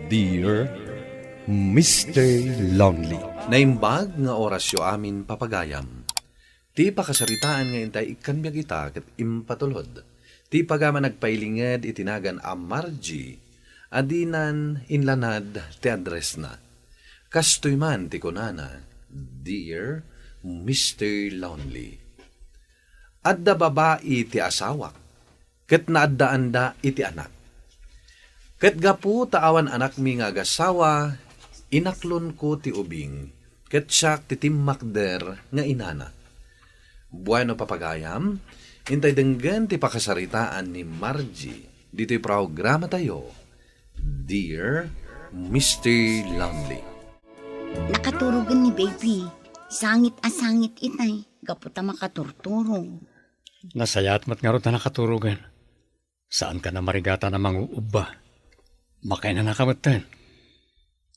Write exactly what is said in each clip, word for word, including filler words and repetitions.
Dear Mister Lonely. Naimbag nga orasyo amin, papagayam. Ti pakasaritaan nga intay ikkan biag ita ket impatulod ti pagaman agpailinged iti nagan a Margie a dinan inlanad ti addressna. Kastoy man ti kunana, "Dear Mister Lonely, adda babai ti asawak, ket naaddaanda iti anak. Ket gapu ta awan anakmi nga agasawa, inaklonko ti ubing, ket siak ti timmakder nga inana." Bueno, papagayam, intay denggen ti pakasaritaan ni Margie ditoy programatayo, Dear Mister Lonely. Nakaturogen ni baby. Sangit a sangit itay, gapu ta makaturturog. Nasayaat met ngarud ta nakaturogen. Saanka a marigatan a manguubba. Makainanaka metten.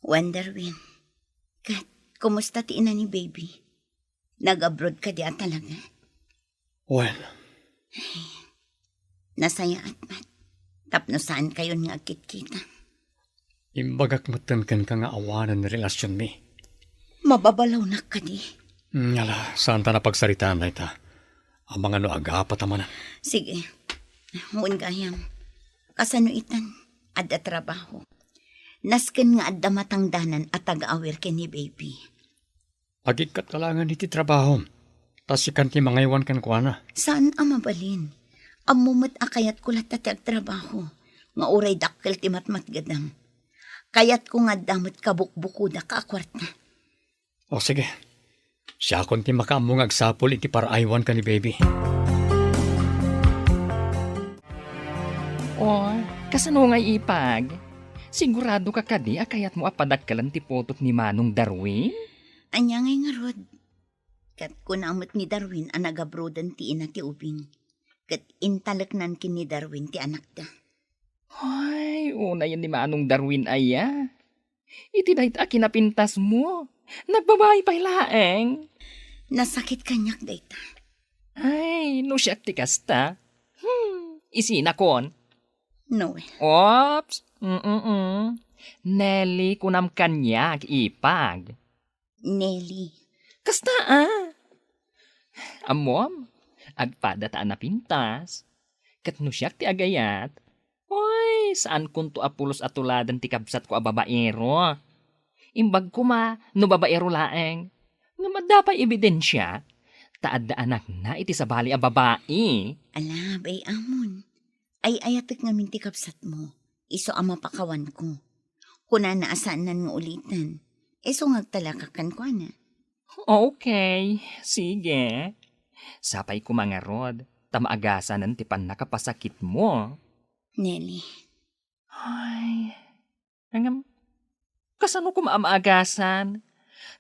Wonder Win. Ket, kumusta ti ina ni baby? Nag-abroad kadi a talaga? Wen. Nasayaat met. Tapno saankayon nga agkitkita. Imbagak metten kenka nga awanen ni relasionmi. Mababalawnak kadi? Hmm, ala, saanta a pagsaritaan dayta. Amangan no agapa ta manen. Sige. Wen gayam. Kasano itan? Adda trabaho. Nasken nga adda matangdanan a taga-awir ken ni baby. Agikkatka laengen iti trabahom, ta sikan ti mangaywan kenkuana. Saan a mabalin. Ammo met a kayatko latta ti agtrabaho, nga uray dakkel ti matmatgedam. Kayatko nga adda met kabukbukodak a kuarta. O sige, siakon ti makaammo nga agsapul iti paraaywanka ni baby. O, kasano ngay, ipag? Sigurado ka kadi a kayatmo a padakkelen ti putot ni Manong Darwin? Ania ngay ngarud? Ket kuna met ni Darwin a nagabroaden ti ina ti ubing, ket intaleknan ken ni Darwin ti anakda. Ay, unayen ni Manong Darwin aya. Iti dayta a kinapintasmo, nagbabai pay laeng. Nasakit kaniak dayta. Ay, no siak ti kasta. Hmm, isinakon. Noel. Oops. Mm-mm. Nelly, kunam kaniak, ipag. Nelly. Kasta a. Ammom, agpada ta a napintas. Ket no siak ti agayat, oy, saankonto a pulos a tuladen ti kabsatko a babaero. Imbag koma no babaero laeng, ngem adda pay ebidensia ta adda anakna iti sabali a babai. Ala, bay-amon. Ay-ayatek ngamin ti kabsatmo, isu a mapakawanko. Kunana a saannan nga uliten, isu nga agtalekak kenkuana. Okay, sige. Sapay koma ngarud, ta maagasanen ti pannakapasakitmo. Nelly. Ay, ngem, kasano koma a maagasan?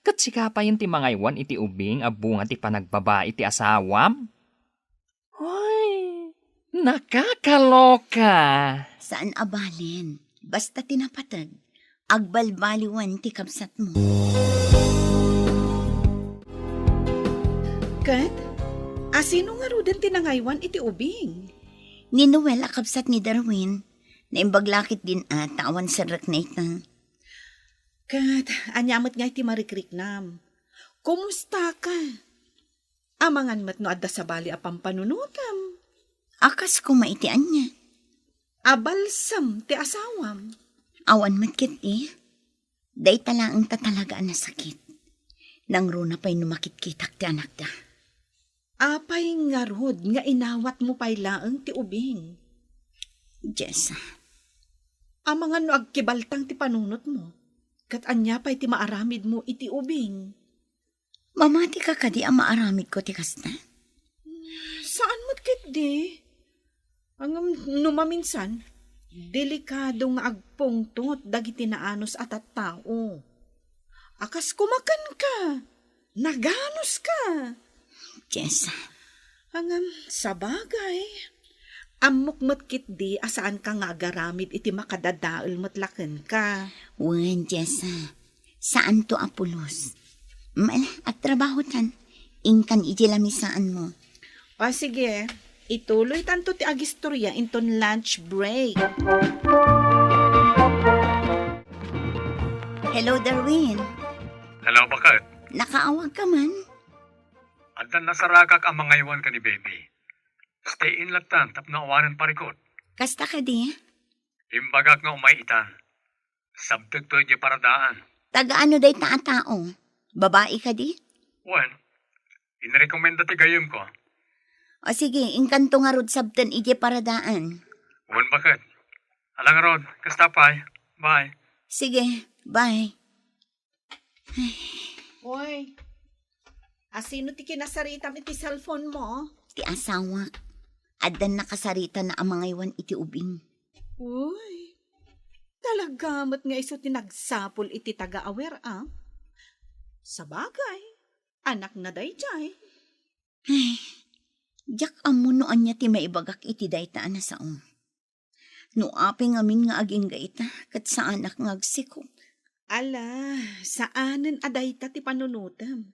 Ket sika payen ti mangaywan iti ubing a bunga ti panagbabai ti asawam? Hoy, nakakaloka! Saan a balen. Basta ti napateg, agbalbaliwan ti kabsatmo. Ket, asino ngaruden ti nangaywan iti ubing? Ni Noel a kabsat ni Darwin. Naimbag la ketdin a ta awan serrekna ita. Ket, ania met ngay ti marikriknam? Kumustaka? Amangan met no adda sabali a pampanunotem. A kas koma iti ania? A balsem ti asawam. Awan met ketdi. Dayta laeng ta talaga a nasakit. Nangruna pay no makitkitak ti anakda. Apay ngarud nga inawatmo pay laeng ti ubing? Jessa. Amangan no agkibaltang ti panunotmo, ket ania pay ti maaramidmo iti ubing? Mamatika kadi a maaramidko ti kasta? Saan met ketdi? Ngem no maminsan, delikado nga agpungtot dagiti naanus a tattao. A kas koma kenka, naganuska. Jessa. Ngem, sabagay, ammok met ketdi a saanka nga agaramid iti makadadael met la kenka. Wen, Jessa. Saanto a pulos. Mala, agtrabahotan. Inkan idiay lamisaanmo. O, sige. Ituloytanto ti agistoria inton lunch break. Hello, Darwin. Hello, baket? Nakaawag ka man? Addan nasarakak a mangaywan ken ni baby. Stay in latta tapno awanen parikut. Kasta kadi? Imbagak nga umay itan. Sabtekto idiay paradaan. Taga ano dayta a tao? Babai kadi? Wen, inrekomenda ti gayyemko. O sige, inkanto ngarud sabten idiay paradaan. Wen, baket? Ala ngarud, kasta pay. Bye. Sige, bye. Oy, asino ti kinasaritam iti cellphone mo? Ti asawak. Addan nakasaritana a mangaywan iti ubing. Uy, talaga met nga isu ti nagsapul iti taga-aware, a? Sabagay, anakna daydiay. Ay, diak ammo no ania ti maibagak iti dayta a nasao. No apay ngamin nga agingga ita, ket saanak nga agsikog. Ala, saanen a dayta ti panunotem.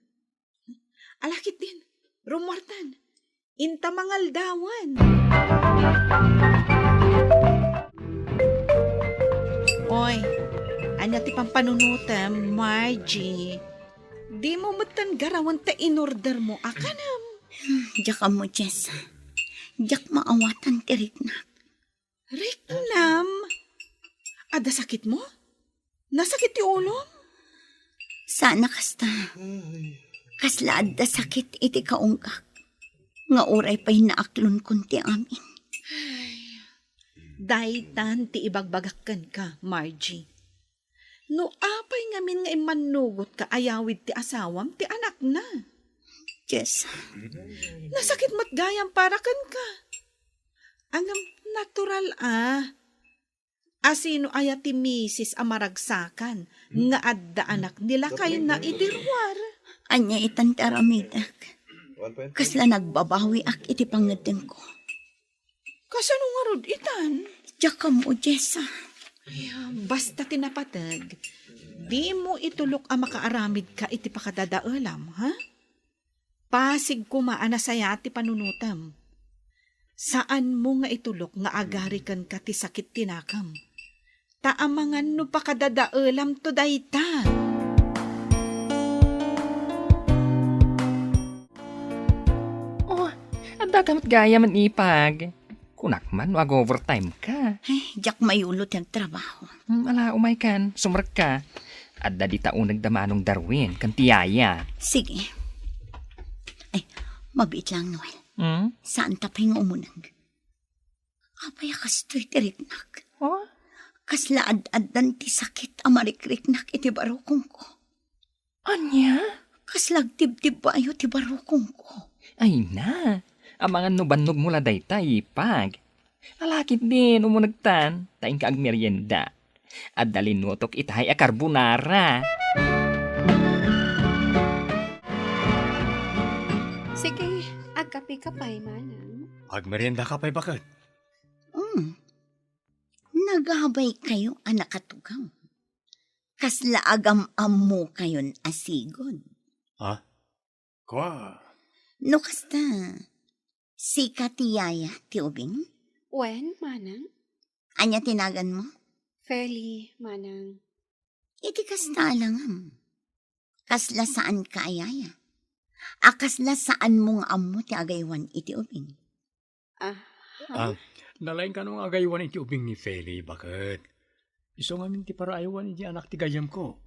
Ala ketdin, rummuartan. Inta mangaldawan. Oy, ania ti pampanunotem, Margie? Dimo metten garawen ta inordermo a kanem. Diak ammo, Jess. Diak maawatan ti riknak. Riknam? Adda sakitmo? Nasakit ti ulom? Saan a kasta. Kasla adda sakit iti kaunggak nga uray pay naaklonkon ti amin. Daytan ti ibagbagak kenka, Margie. No apay ngamin nga immannugotka a yawid ti asawam ti anakna? Jess. Nasakit met gayam para kenka. Ngem natural a. Asino aya ti misis a maragsakan nga adda anak ni lakayna iti ruar? Ania itan ti aramidek? Kasla nagbabawiak iti pangngeddengko. Kasano ngarud itan? Diak ammo, Jessa. Ay, basta ti napateg, dimo itulok a makaaramidka iti pakadadaelam, ha? Pasig koma a nasayaat ti panunotem. Saanmo nga itulok nga agari kenka ti sakit ti nakem. Ta amangan no pakadadaelamto dayta. Oh, adda ka met gayam, ipag. Kunak man no ag-overtime ka. Ay, diak mayulo ti agtrabaho. Hmm, ala, umaykan, sumrekka. Adda dita unegda Manong Darwin ken ti yaya. Sige. Ay, mabiit lang, Noel. Hmm? Saan ta pay nga umuneg? Apay a kastoy ti riknak? Oh? Kasla ad-addan ti sakit a marikriknak iti barukongko. Ania? Kasla agtibtibbayo ti barukongko. Ay na, amangan no bannogmo la dayta, ipag. Ala ketdin, umunegtan, ta inka agmerienda. Adda linutok itahay a carbonara. Sige, agkape ka pay, manang. Agmerienda ka pay, baket? Mm. Nagabay kayo a nakatugaw. Kasla agam-ammo kayon a sigud. Ha? Kua? No kasta, sika ti yaya ti ubing? Wen, manang. Ania ti naganmo? Feli, manang. Iti kasta a langam. Kasla saan ka a yaya? A kasla saanmo nga ammo ti agaywan iti ubing? Ah, ha? Ah, nalaing kano nga agaywan iti ubing ni Feli, baket? Isu ngamin ti paraaywan iti anak ti gayyemko.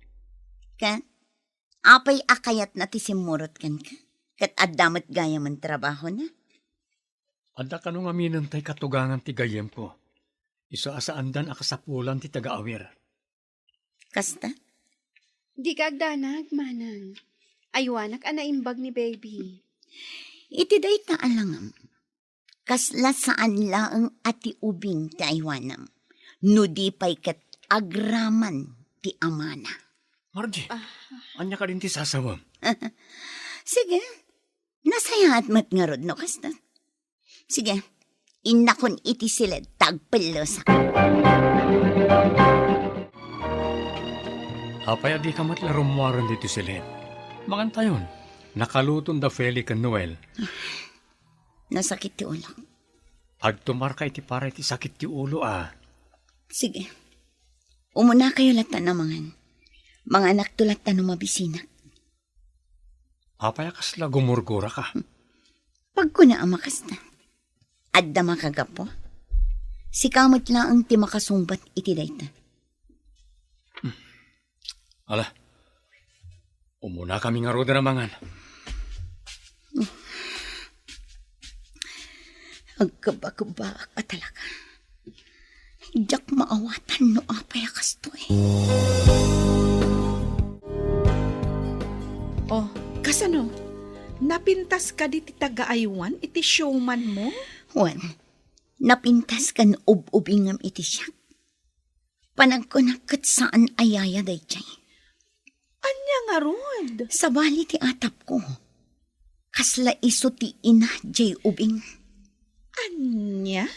Ket apay a kayatna ti simmurot kenka? Ket adda met gayamen trabahona? Adda kano ngaminen tay katugangan ti gayyemko. Isu a saandan a kasapulan ti taga-awir. Kasta? Dika agdanag, manang. Aywanak a naimbag ni baby. Iti dayta a langam, kasla saan laeng a ti ubing ti aywanam, no di pay ket agraman ti amana. Margie, ah, ania kadin ti sasawem? Sige, nasayaat met ngarud no kasta. Sige, innakon iti siled ta agpellosak. Apay a dika met la rummuaren ditoy siled? Mangantayon, nakaluton da Feli ken Noel. Nasakit ti ulok. Agtumarka iti para iti sakit ti ulo, a. Sige. Umunakayo latta a mangan. Manganakto latta no mabisinak. Apay a kasla gumurguraka? Pagkuna a makasta. Adda makagapu. Sika met laeng ti makasungbat iti dayta. Ala, umunakami ngaruden a mangan. Agkebakebbaak a talaga. Diak maawatan no apay a kastoy. Oh, kasano? Napintas kadi ti taga-aywan iti showman mo? Wen, napintas ken ub-ubingem iti siak. Panagkunak ket saan a yaya daydiay. Ania ngarud? Sabali ti atapko. Kasla isu ti ina diay ubing. Ania?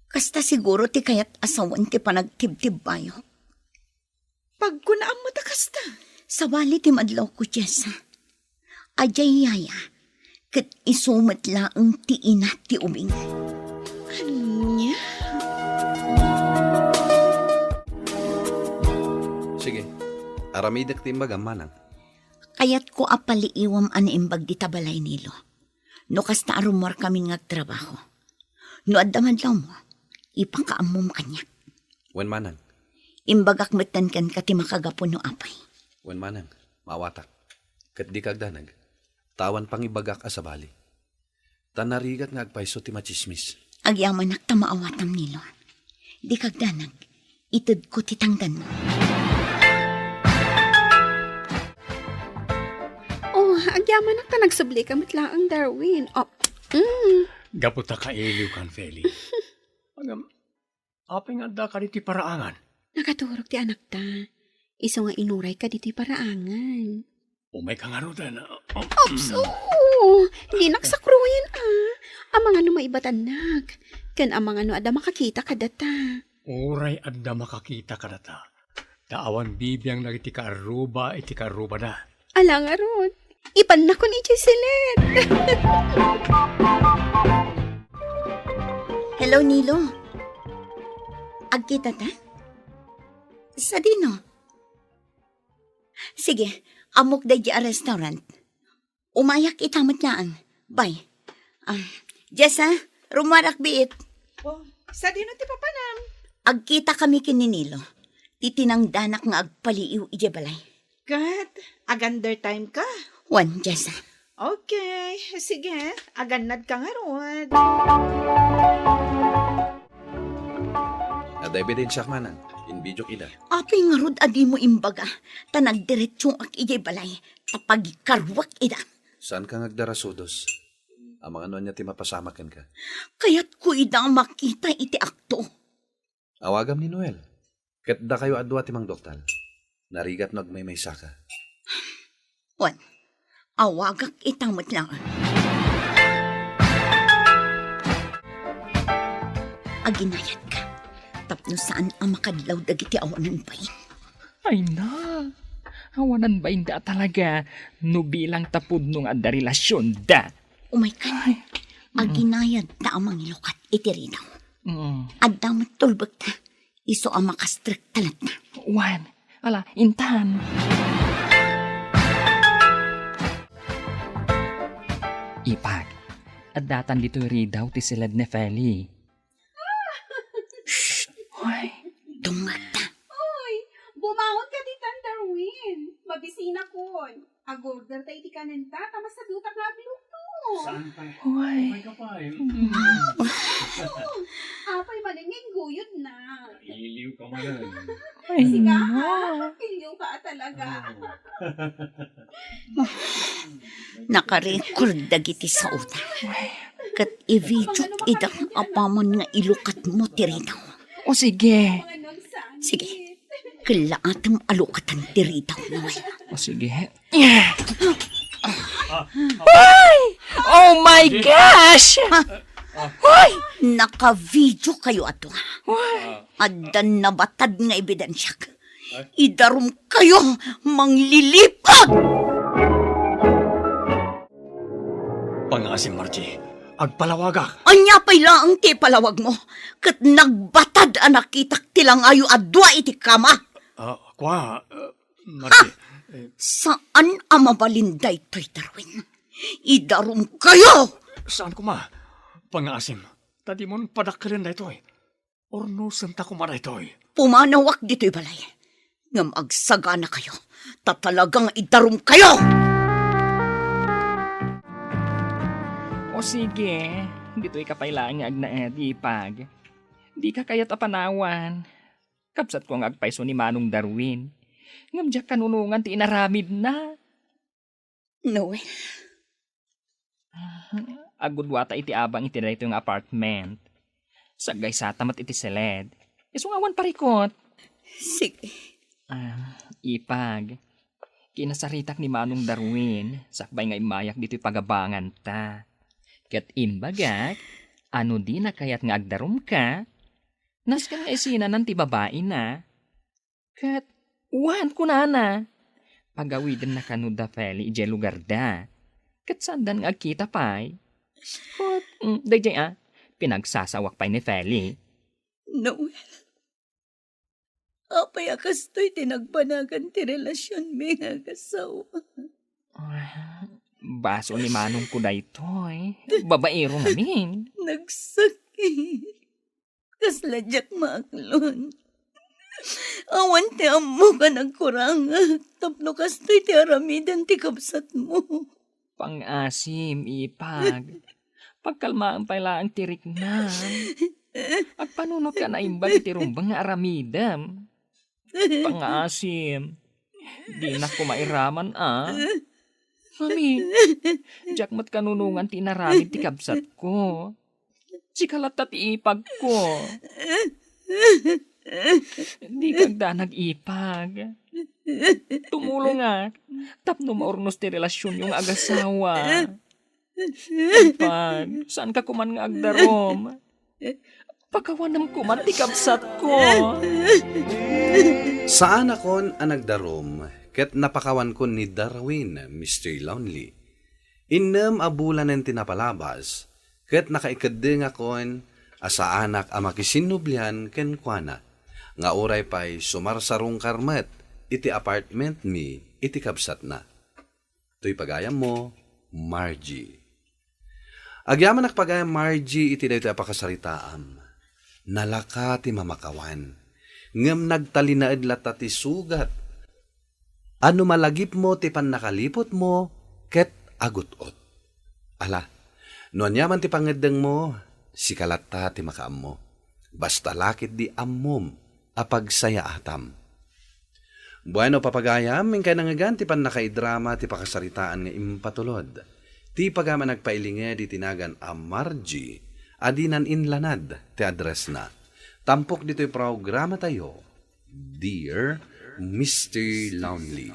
Kasta siguro ti kayat a sawen ti panagtibtibbayok. Pagkunaam met a kasta. Sabali ti madlawko, Jessa. Adiay yaya, ket isu met laeng ti ina ti ubing. Ania? Sige, aramidek ti imbagam, manang. Kayatko a paliiwem a naimbag dita balay, Nilo. No kasta a rummuarkamin nga agtrabaho. No adda madlawmo, ipakaammom kaniak. Wen, manang. Imbagak metten kenka ti makagapu no apay. Wen, manang, maawatak. Ket dika agdanag. Ta awan pangibagak a sabali. Ta narigat nga agpayso ti matsismis. Agyamanak ta maawatam, Nilo. Dika agdanag. Itedko ti tangdanmo. Oh, agyamanak ta nagsublika met laeng, Darwin. Oh, mm. Gapu ta kailiwkan, Feli. Ngem, apay nga adda kadi ti paraangan? Nakaturog ti anakta. Isu nga inuray kadi ti paraangan. Umayka ngaruden. Ops, oo. Dinak sakruyen, a. Amangan no maibatannak. Ken amangan no adda makakita kadata. Uray adda makakita kadata. Ta awan bibiang dagiti kaarruba iti kaarrubada. Ala ngarud. Ipannakon idiay silet. Hello, Nilo. Agkitata? Sadino? Sige, ammok daydi a restaurant. Umayak ita met laeng. Bye. Ah, Jessa, rummuarak biit. Oh, sadino ti papanam? Agkitakami ken ni Nilo. Ti tinangdanak nga agpaliiw idiay balay. Ket, aganda time ka? Wen, Jessa. Okay, sige, agannad ka ngarud. Adda ebidensiak, manang. Inbidiok ida. Apay ngarud a dimo imbaga, ta nagdiretsoak idiay balay, ta pagikaruak ida. Saanka nga agdarasudos? Amangan no ania ti mapasamak kenka. Kayatko ida a makita iti akto. Awagam ni Noel. Ket dakayo a dua ti mangduktal. Narigat no agmaymaysaka. Wen, awagak ita met laeng. Aginayadka, tapno saan a makadlaw dagiti awanan bain. Ay na, awanan bainda a talaga no bilang ta pudno nga adda relasionda. Umaykan, aginayadta a mangilukat iti ridaw. Mm. Adda met tulbekta. Isu a makastrekta latta. Wen, ala, intan. Ipag, addatan ditoy ridaw ti siled ni Feli. Shh! Hoy. Dungngegta. Oy, bumangon ka ditan, Darwin. Mabisinakon. Ag-order ta iti kanenta, ta masadutak nga agluto. Saan pa? Hoy. May ka pa eh. Mm. Apay manen nga ingguyod na. Iliw ka manen. Ay, sika, no. Ha? Iliw ka talaga. Oh. Nakarecord dagiti saoda. Ket i-video ida apaman nga ilukatmo ti ridaw. O sige. Sige. Kellaatem a lukatan ti ridaw, Noel. O sige. Ay! Oh my gosh! Hoy! Naka-video kayo ato. Hoy! Addan nabatad nga ebidensiak. Idarum kayo, manglilipad! Pangaasim, Margie. Agpalawagak. Ania pay laeng ti ipalawagmo? Ket nagbatad a nakitak ti langayo a dua iti kama. Ah, kua, ah, Margie, eh, Saan a mabalin daytoy, Darwin. Idarumkayo! Saan koma, pangngaasim. Ta dimon padakkelen daytoy. Urnosenta koma daytoy. Pumanawak ditoy balay. Ngem agsaganakayo, ta talagang idarumkayo! O sige, ditoy ka pay laeng nga agnaed, Ipag. Dika kayat a panawan. Kabsatko nga agpayso ni Manong Darwin. Ngem diak kanunongan ti inaramidna. Noel. Agudwata iti abang iti daytoy nga apartment. Saggaysata met iti seled. Isu nga awan parikot. Sige. Ah, Ipag. Kinasaritak ni Manong Darwin, sakbay nga immayak ditoy pagabanganta. Ket imbagak, ano dina kayat nga agdarumka, nasken nga isinanan ti babaina. Ket, wen, kunana, pagawidenna kano da Feli idiay lugarda. Ket saandan nga agkita pay. Ket, mm, daydiay a, pinagsasawak pay ni Feli. Noel, apay a kastoy ti nagbanagan ti relasionmi nga agasawa? Ah, basol ni manongko daytoy. Babaero ngamin. Nagsakit. Kasla diak maaklon. Awan ti ammok a nagkurangak tapno kastoy ti aramiden ti kabsatmo. Pangngaasim, Ipag. Pagkalmaem pay laeng ti riknam. Agpanunotka a naimbag iti rumbeng nga aramidem. Pangngaasim. Dinak koma iraman a. Ngamin, diak met kanunongan ti inaramid ti kabsatko. Sika latta ti ipagko. Dika agdanag, Ipag. Tumulongak tapno maurnos ti relasionyo nga agasawa. Ipag, saanka koman nga agdarum. Pakawanem koman ti kabsatko. Saanakon a nagdarum ket napakawankon ni Darwin, Mister Lonely. Innem a bulanen ti napalabas, ket nakaikeddengakon a saanak a makisinnublian kenkuana, nga uray pay sumarsarungkar met iti apartmentmi iti kabsatna. Toy pagayammo, Margie. Agyamanak pagayam, Margie, iti daytoy a pakasaritaam. Nalaka ti mamakawan, ngem nagtalinaed latta ti sugat a no malagipmo ti pannakaliputmo ket agut-ot. Ala, no aniaman ti pangngeddengmo, sika latta ti makaammo. Basta la ketdi ammom a pagsayaatam. Bueno, papagayam, inkay nangngegan ti pannakaidrama ti pakasaritaan nga impatulod. Ti pagayam a nagpailinged iti nagan a Margie a dinan inlanad ti addressna. Tampok ditoy programatayo, Dear Mister Lonely.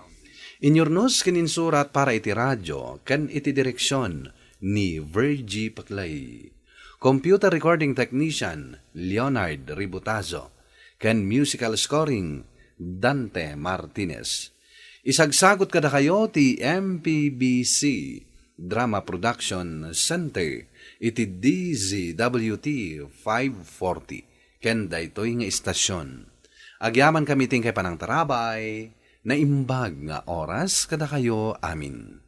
Inyurnos ken insurat para iti radio ken iti direksion ni Virgie Paclay. Computer recording technician, Leonard Ributazo. Ken musical scoring, Dante Martinez. Isagsagot kadakayo ti M P B C Drama Production Center iti D Z W T five forty ken daytoy nga istasyon. Agyamankami ti inkay panangtarabay, naimbag nga oras kadakayo amin.